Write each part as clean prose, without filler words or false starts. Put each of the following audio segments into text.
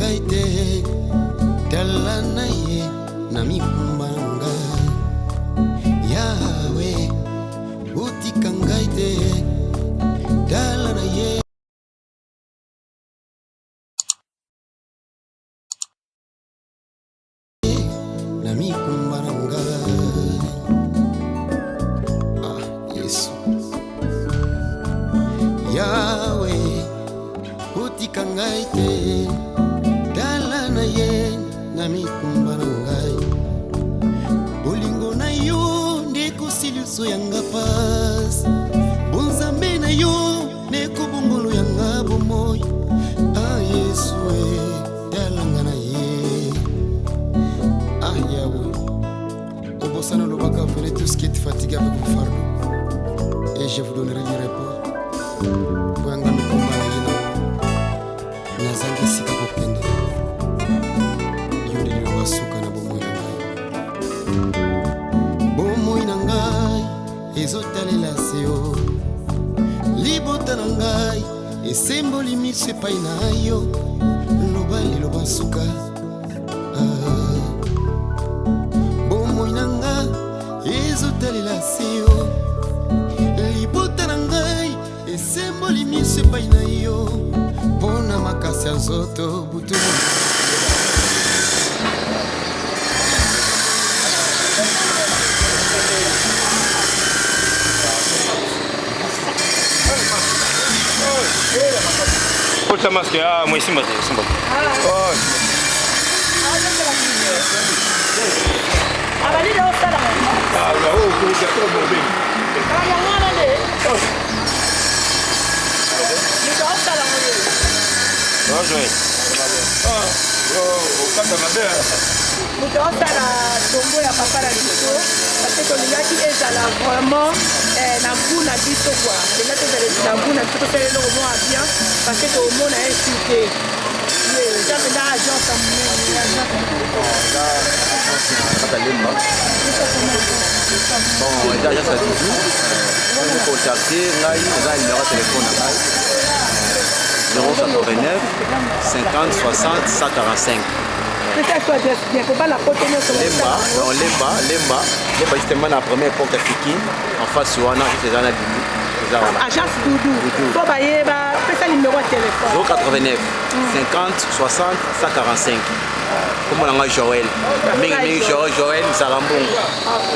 ngai te, tala na ye na mikumba na ngai. Yawe, otika ngai te, tala na ye. Na mikumba na ngai. Ah, Yesu. Yawe, otika ngai te, tala na ye na mikumba na ngai. Bolingo na yo nde kosiliso yanga pasi, bonzambe na yo nde kobongolo yanga bomoi. Ah, Yesu e, talanga na ye. Ah, Yawe, obosana olobaka, venez tous qui êtes fatigués avec vos fardeaux et je vous donnerai du repos. Mpo yanga mikumba na ye na nazangi esika kokende, yo nde liloba suka na bomoi na ngai. Bomoi na ngai ezotalela se yo, libota na ngai esemboli miso epai na yo. Loba liloba suka. Ah. Bomoi na nga ezotalela se yo, libota na ngai esemboli miso epai na yo, mpo na makasi ya nzoto butu. Kota masque, ah, moi simba te, simba. Oh. Abali na osala. Ah, là, oh, oh, d'accord, bon, ben. Ah, yango wana nde. Moto aosala ngo ye. Ah, Joël. Ah, oh, okata mabe. Moto aosala tombo ya papa na biso, parce que tolingaki ezala vraiment na goût na biso quoi. Tolingaki ezala na goût na biso, tosala eloko moko ya bien, parce que tomona ye su te. Ye eza mpenza agence ya monene, agence. Kata Lemba. Bon, eza agence ya Dudu. Ozo contacter ngai, eza numéro ya téléphone na ngai 089 50 60 145. Pesa so adresse bien po bana poto nyonso. Lemba, donc Lemba, Lemba, Lemba, justement na première porte ya Fikin, en face wana, juste eza na Dudu, eza wana. Agence Dudu. Dudu. Po bayeba, pesa numéro ya téléphone. 089 50 60 145. Kombo na ngai Joël, mingi mingi Joël, Joël Nzala Mbongo. Ok.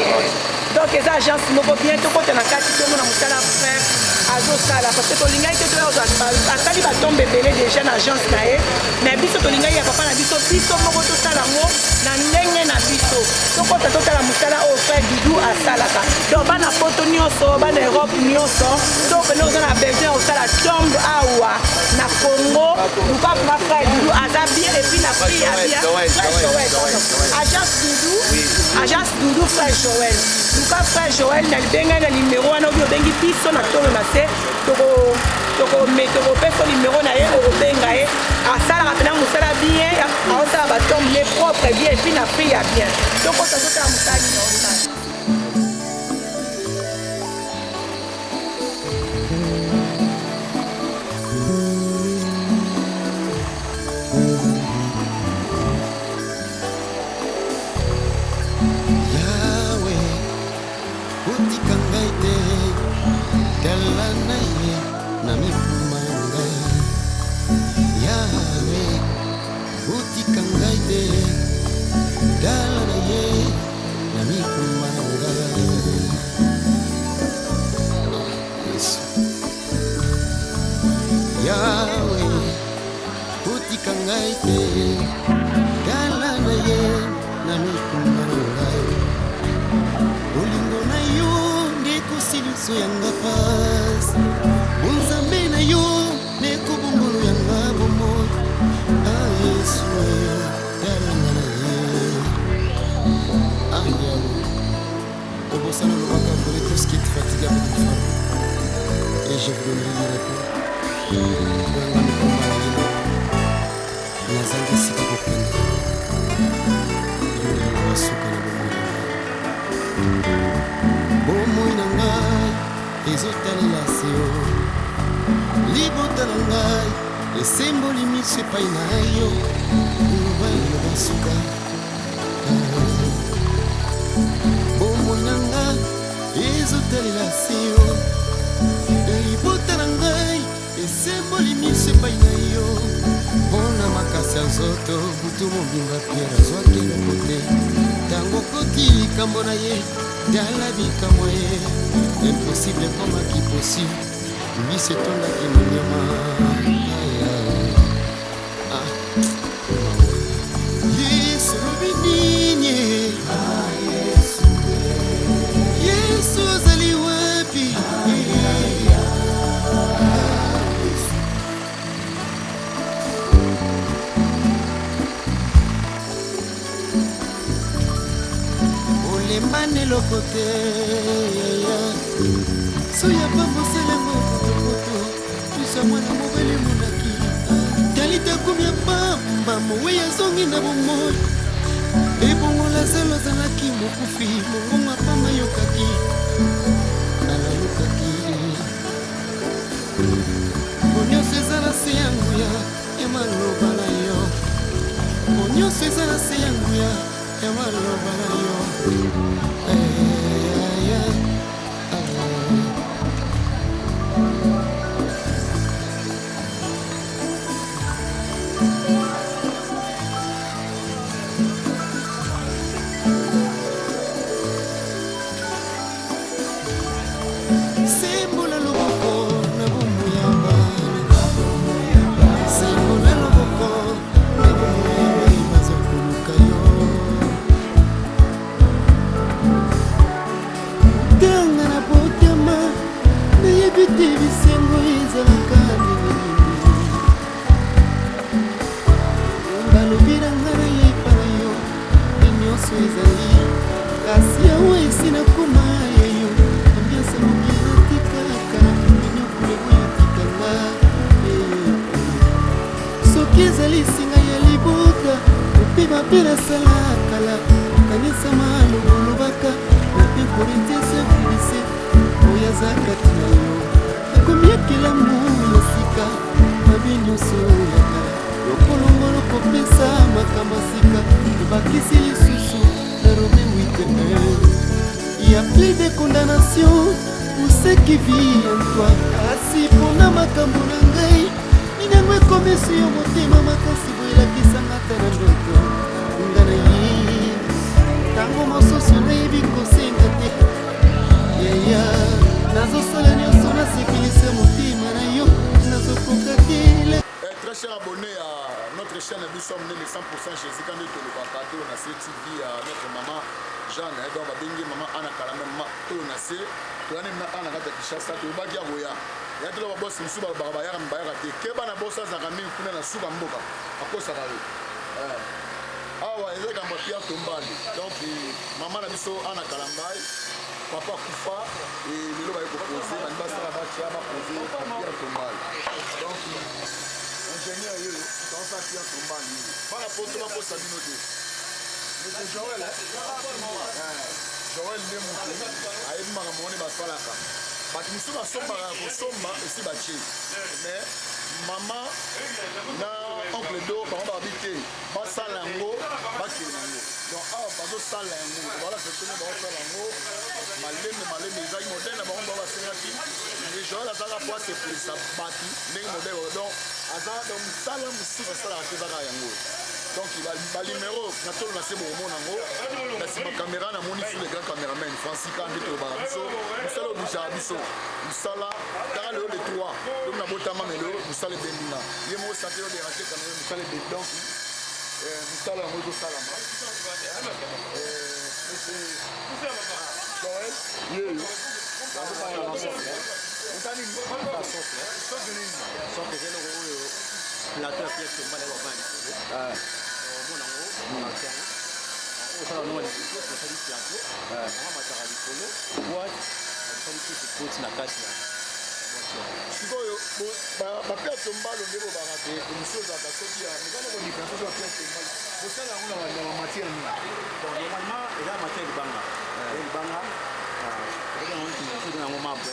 Donc eza agence moko bien, tokota na kati, tomona mosala frère azosala, parce que tolingaki te toya kozwa. Asali batombe ebele déjà na agence na ye, mais biso tolingaki ya papa na biso, biso moko tosala yango na ndenge na biso. Tokota, totala mosala oyo frère Dudu asalaka. Donc bana poto nyonso, bana Europe nyonso, so pene oza na besoin ya kosala tombe awa na Congo, luka vraiment frère Dudu, aza bien et puis na prix ya bien. Joël, Frère Joël, Joël, Joël, pardon. Joël. Agence Dudu, agence Dudu, frère Joël. Luka frère Joël na libengai na numéro wana, obi obengi biso na tolo na se, tokopesa numéro na ye, okobenga ye. Asalaka mpena mosala bien, aosala batombe ne propre bien et puis na prix ya bien. Tokota, totala mosala nini osala. Yawe, otika ngai te, tala na ye na mikumba na ngai. Yawe, otika ngai te, tala na ye na mikumba na ngai. Ah, Yesu. Yawe, otika ngai te, tala na ye na mikumba na ngai. Bolingo na yo nde kosiliso yanga pasi, bonzambe na yo nde kobongolo yanga bomoi. Ah, Yesu e, talanga na ye. Ah, Yawe, obosana olobaka, venez tous qui êtes fatigués avec vos fardeaux et je vous donnerai du repos. Boyanga mikumba na ye, nazangi esika kokende, yo nde liloba suka na bomoi na ngai. Bomoi na ngai ezotalela se yo, libota na ngai. Esemboli miso epai na yo, loba liloba suka. Bomoi na nga ezotalela se yo, libota na ngai esemboli miso epai na yo. Mpona makasi ya nzoto butu mobimba Pierre azwaki eloko te. Ntango okoti likambo na ye, tala bikamwa ye, impossible ekomaki possible. Mbisi etondaki monyama. Ah. Yesu olobi nini? Yesu ozali wapi? Olembani eloko te, so ya pamboselango potopoto miso ya mwana mobali emonaki talita komi ya pamba mowei azongi na bomoi. Ebongo Lazalo azalaki mokufi, mongongo ya pamba ayokaki, alalukaki. Po nyonso eza na se ya nguya ya maloba na yo, po nyonso eza na se ya nguya ya maloba na yo. Eh, eh, eh. Sembola loboko na bomoi ya bana, sembola loboko na bomoi ya baye baza koluka yo. Tanga na botama nayebi te bisengo ezalaka ndenge nini. Balobi na nga nayepa na yo nde nyonso ezali, kasi awa esi nakoma ya yo. Ambiance mokili natikaka minyokolo oyo etikanga. Soki ezali singa ya libota mpe mabe nasala kala, kanisa maloba olobaka na 1 Corinthiens 5:17, oyo aza kati na yo akomi ekelamu ya sika, mabe nyonso ya kala lokolongolo kopesa makambo ya sika. Obakisi lisusu na Romains 8:1, il y a plus de condamnation pour ceux qui vit en toi. Kasi mpona makambo na ngai nini yango ekomisi yo motema makasi boye, elakisanga ata na ndoto nga na ye. Ntango mosusu nayebi kosenga te, yaya, nazosala nyonso nasepelisa motema na yo, nazokoka te. Très cher abonné à notre chaîne biso monene 100% Jésus, quand tolobaka tolo na se TV ya notre maman Jeanne, donc babengi maman Anna Kalame, mama tolo na se. Toyani na Anna kati ya Kinshasa, tolobaki ya koya ya tolo babosi mosusu balobaka bayaka bayaka te. Keba na bosi azalaka mingi kuna na suka mboka, akosaka yo. Awa eza likambo ya Pierre Tombale, donc mama na biso Anna Kalambai, papa kufa, lelo baye kopose bani basala batia bapose Pierre Tombale. Donc ingénieur oyo tosa Pierre Tombale oyo bana poto bakosa bino te. Monsieur Joël, Joël nde motu ayebi makambo wana basalaka. Bato mosusu basombaka ya kosomba esi batie, mais mama na oncle do bango babi te, basala yango bakende yango. Donc awa bazosala yango, balakisa biso nde bazosala yango malembe malembe. Ezalaki modèle na bango, bango basengaki. Joël azalaka po asepelisa bato ndenge modèle, donc aza donc mosala mosusu asalaka te, ezaka yango. Donc banuméro na tolo na se bokomona yango na nsima caméra. Namoni sur le grand caméraman Francis ka nde tolobaka biso mosala obusaka biso mosala. Taka lelo le 3 lobi na botama, me lelo mosala ebendi nga ye moko sante yo déranger caméra, mosala ebendi. Donc mosala yango ezosalama. Monsieur Joël yeyo soki nini? Soki eza eloko oyo plateau ya Pierre Tombale bavanda likolo, omona yango, monaki yango oyo osala nonga liboso. Tosali plateau yango, mataka likolo boîte, basali kisi koti na kati ya boîte wana. Sikoyo bapierre tombale nde bobaka te, mosusu ezalaka soki ya mekana kodifférence soki bapierre tombale bosala yango na bamatière nini? Bon, normalement eza matière libanga, libanga yango marbre.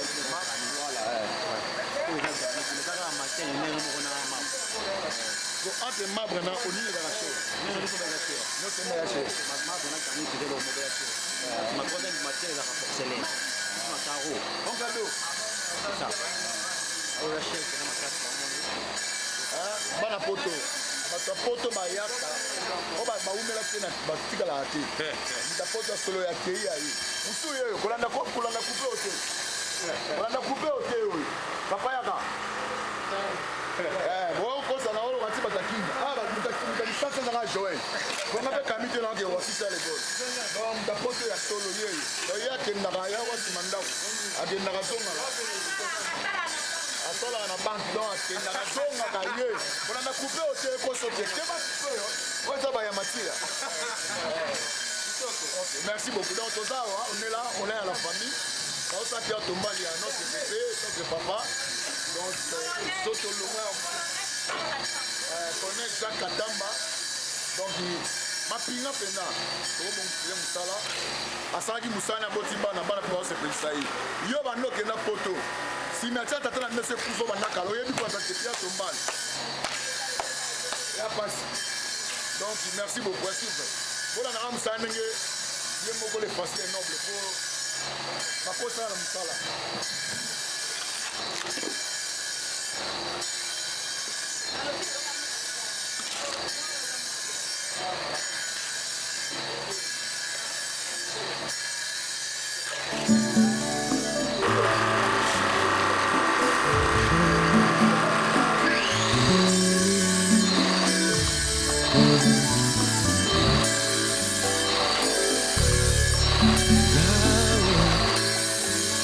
Oyo eza granit, eza kaka matière ndenge moko na marbre. So entre marbre na onini ezalaka cher? Nyonso eza cher. Nyonso eza cher. Marbre na granit eza eloko moko ya cher. Ma troisième matière ezalaka porcelaine na carreau. Oncle Ado. C'est ça. Oyo ya cher mpena makasi bamoni. Bana poto, bato ya poto bayaka oyo bawumela te, batikalaka te. Moto ya poto ya solo ya kei ya ye mosusu yeyo kolanda kolanda coupe oyo te, kolanda coupe oyo te. Oyo papa yaka okosa na oloka ti bato ya kinga moto ya lisasi ezanga Joel bonga mpe kami te naoke wasisi ya lekole. Donc moto ya poto ya solo yeyo, ye akendaka ya wasima ndako, akendaka zongaka, asalaka na banque, donc akendaka zongaka. Ye kolanda coupe oyo te, ekoso te, keba coupe oyo, oyo eza bayama tila. Ok, merci beaucoup. Donc toza awa, on est là, on est à la famille naosa Pierre Tombali ya notre bébé, notre papa. Donc so tolonga connaît Jacques Katamba. Donc mapinga mpenza tokobongisa mosala, asalaki mosala na boti bana, bana mpe baosepelisa ye. Yo banda okenda poto, nsima tia tata na biso ekufa, banda kala oyebi ko azalaki Pierre Tombali ya pasi. Donc merci beaucoup. Asivre bolandaka mosala ndenge ye moko le facile et noble po bakosala na mosala.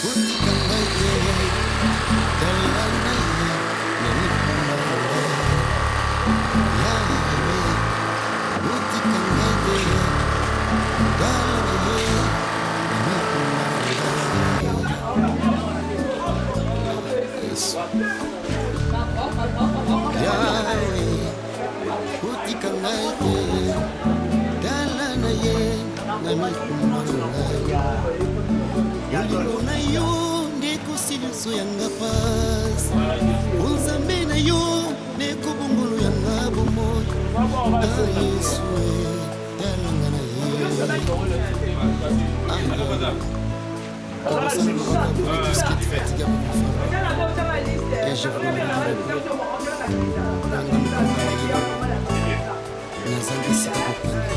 Otika ngai te, tala na ye na mikumba na ngai. Yawe, otika ngai te, tala na ye na mikumba na ngai. Yesu. Yawe, otika ngai te, tala na ye na mikumba na ngai. Bolingo na yo nde kosiliso yanga pasi, bonzambe na yo nde kobongolo yanga bomoi. A Yesu e, talanga na ye. Kobosana lobaka: "Venez tous qui êtes fatigués avec vos fardeaux et je vous donnerai du repos." Nanga mikumba na ye, nazangi esika kokende,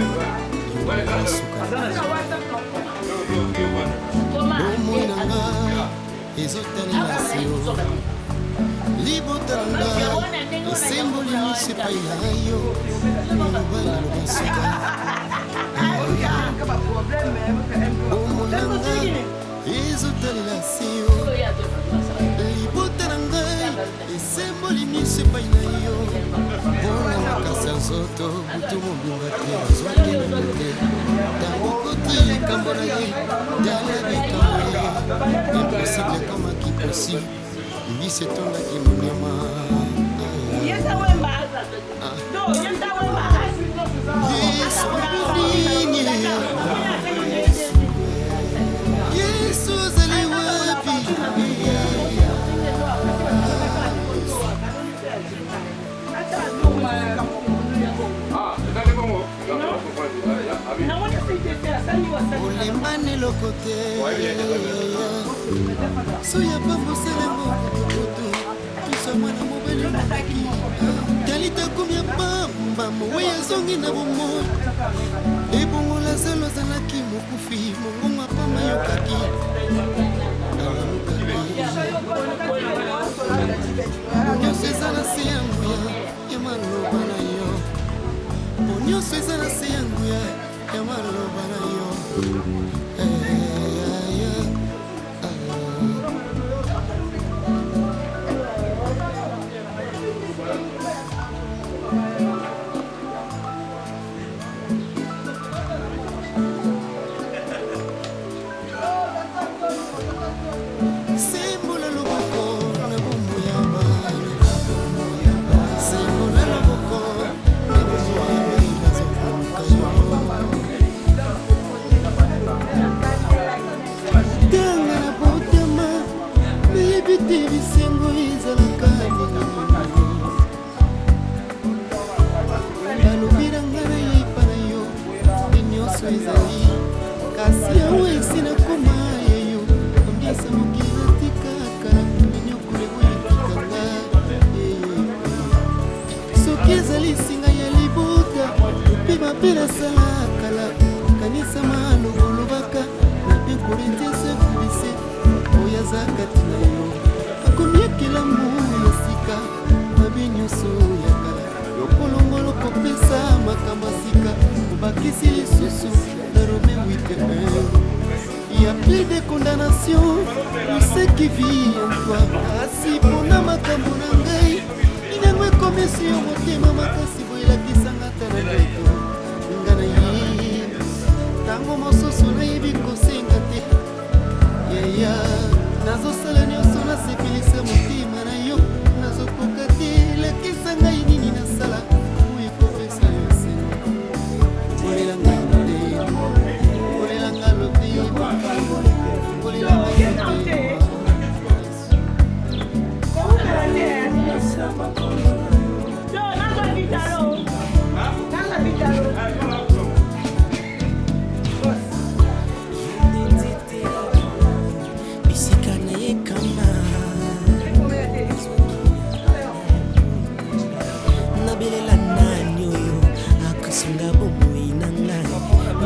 yo na suka na bomoi na nga ezotalela se yo. Libota na nga esemboli miso epai na yo. Liloba liloba suka. Bomoi na nga ezotalela se yo. Libota na ngai esemboli miso epai na yo. Mpona makasi ya nzoto, butu mobimba te azwaki nano te. Ntango koti likambo na ye, tala likambo ye, impossible ekomaki possible, mbisi etondaki monyama. Yesa Wemba. Do, Yesa Wemba. Yesu nini? Yesu ozali wapi? Olembani eloko te, so ya pambosele mokotokoto biso mwana mobali mobaki talita kumi ya pamba, mowei azongi na bomoi. Ebongo Lazaro azalaki mokufi, mongongo apamba yokaki, alamukaki. Nyonso eza na se ya nguya ya maloba na yo, po nyonso eza na se ya nguya ya maloba na yo. Eh, eh, ah. Sembola loboko na bomoi ya bato. Mabe nasala kala, kanisa maloba olobaka na 2 Corinthiens 5:17, oyo aza kati na yo akomi ekelamu ya sika, mabe nyonso ya kala yokolongolo kopesa makambo ya sika, obakisi lisusu na Romain 8:1. Il y a plus de condamnation pour ceux qui vit en toi. Kasi mpona makambo na ngai minango ekomisi yo motema makasi, boyelakisanga ata na ndoto nga na ye. Ntango mosusu nayebi kosenga te, yaya, nazosala nyonso nasepelisa motema na yo, nazokoka te. Lakisa ngai nini nasala oyo ekopesa yo esengo. Kolela ngai motema, kolela ngai lotema, kolela ngai motema. Bisika na ye kama nabelela nani oyo akosunga bomoi na ngai,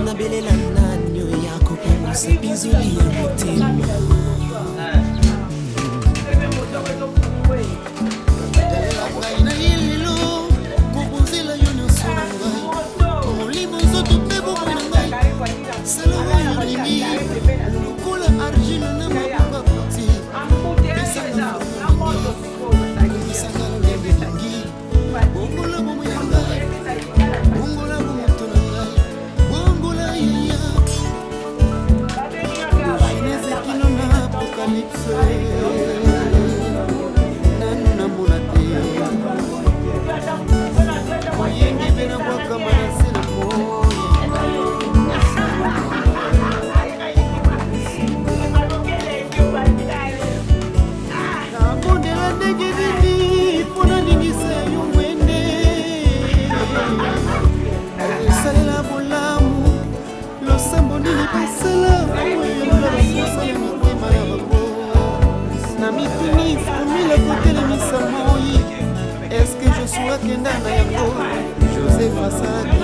nabelela nani oyo akopangusa bizoli ya motema. Talela ngai na ye lelo, kobonzela yo nyonso na ngai, molimo, nzoto mpe bomoi na ngai. Sala oyo olingi, lokola argile na maboko akoti. Pesanga komisanga lolenge elingi, bongola bomoi na ngai, bongola bomoto na ngai, bongola yeya. Genèse kino na Apocalypse, nanu namona te moyengi mpe nabwakama na se na moi. Nabondela ndenge nini mpona ningisa ya yo mwende, esalela bolamu losambo nini basala oyo baposa ya mitema na bango. Na mituni formule kotelemisa moi, eske Josua akenda na yango? Joseph asalaki